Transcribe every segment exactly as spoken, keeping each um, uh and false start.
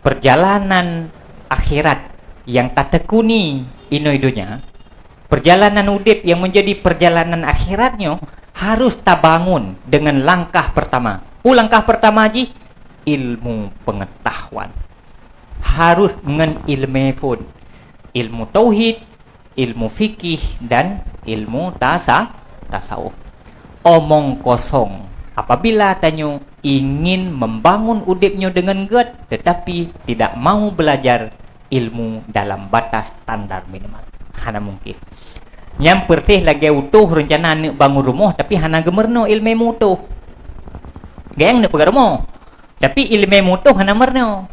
perjalanan akhirat nyang tateukuni inoi donya, perjalanan udeb nyang menjadi perjalanan akhirat nyoe harus tabangun dengan langkah pertama. Peue langkah pertama jih? Ilmu pengetahuan. Harus ngon ileumé phon. Ilmu tauhid, ilmu fikih, dan ilmu tasa-, tasawuf. Omong kosong apabila tanyoe ingin membangun udeb nyoe deungon gét, tetapi tidak mau belajar ilmu dalam batas standar minimal. Hana mungkin. Nyan persis lagée utôh reuncana neuk bangun rumoh, tapi hana geumeurunoe ileumé meuutôh. Geuéng neuk peugét rumoh, tapi ileumé meuutôh hana meurunoe.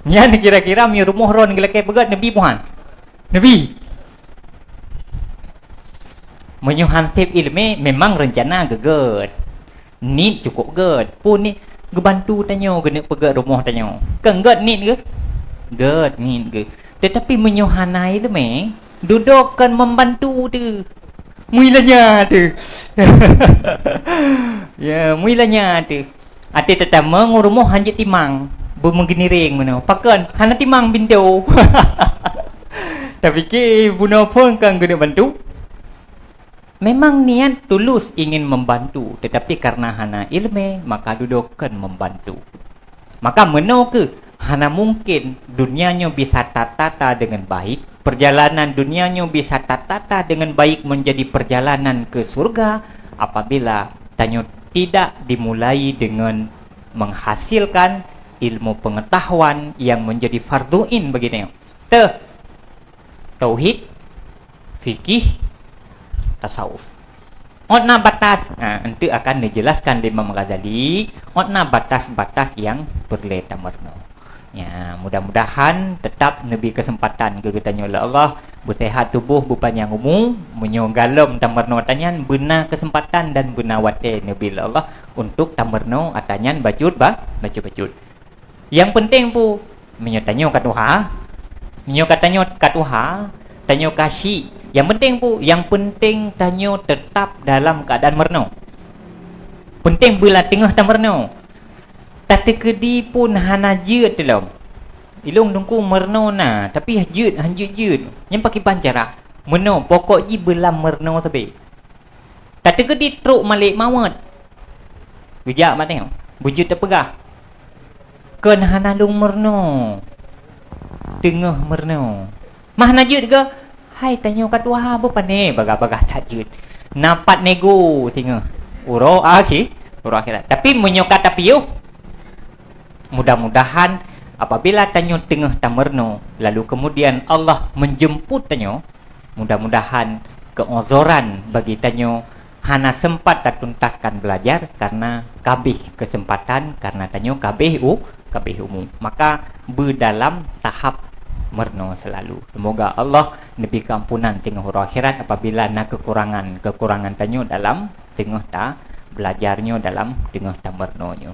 Nyan kira-kira meunyoe rumoh ron geulakée peugét neubi buhan. Neubi. Meunyoe han sép ileumé, memang reuncana geugét. Niet cukup gét. Peue niet? Geubantu tanyoe geuneuk peugét rumoh tanyoe. Kon gét niet geuh? Gét niet geuh. Tetapi meunyoe hana ileumé, dudoe kon membantu teuh. Muilanya teuh. Ya, muilanya teuh. Até teutamong u rumoh han jeuet timang, beumeugeuniréng meunoe. Pakon? Hana timang pintoe. Tapike bunoe phon kan geuneuk bantu. Memang niat tulus ingin membantu, tetapi karena hana ileumé, maka dudoe kon membantu. Maka meunoe keuh, hana mungkin dunia nyoe bisa tatata dengan baik, perjalanan dunia nyoe bisa tatata dengan baik menjadi perjalanan ke surga apabila tanyoe tidak dimulai dengan menghasilkan ilmu pengetahuan yang menjadi fardhu ain bagi tanyoe. Teuh, tauhid, fikih, tasawuf. Ot na batas, ha, enteuk akan dijelaskan lé Imam Ghazali, ot na batas-batas nyang peureulée tameurunoe. Ya, mudah-mudahan tetap neubi kesempatan keu geutanyoe lé Allah, beuseuhat tuboh, beupanyang umu, meunyoe galom tameurunoe tanyan, beuna kesempatan dan beuna watée neubi lé Allah untuk tameurunoe ata nyan bacut ba-, bacut-bacut. Nyang penting peue? Meunyoe tanyoe ka tuha, meunyoe ka tanyoe ka tuha, tanyoe ka syiek. Nyang penting peue? Nyang penting tanyoe tetap dalam keuadaan meurunoe. Penting beulah teungoh tameurunoe. Tateukeudi pun hana jeuet lom. Ilong dungku meurunoe na, tapi jeuet, han jeuet-jeuet. Nyang pakriban cara? Meunoe, pokok jih beulam meurunoe sabe. Tateukeudi trok malek mawöt. Geujak mat nyoe, beujeuet teupeugah, "Kon hana lôn meurunoe, teungoh meurunoe." Mah na jeuet keu, "Hai, tanyoe ka tuha, beupané bagah-bagah that jeuet. Na pat nego singoh uroe akhi-, uroe akhirat." Tapi meunyoe ka tapiôh, mudah-mudahan apabila tanyoe teungoh tameurunoe, lalu kemudian Allah menjemput tanyoe, mudah-mudahan keuuzoran bagi tanyoe hana sempat tatuntaskan belajar karena kabeh kesempatan, karena tanyoe kabeh u-, kabeh umu. Maka beudalam tahap meurunoe selalu. Semoga Allah neubi keampunan teungoh uroe akhirat apabila na kekurangan, kekurangan tanyoe dalam teungoh ta belajar nyoe, dalam teungoh tameurunoe nyoe.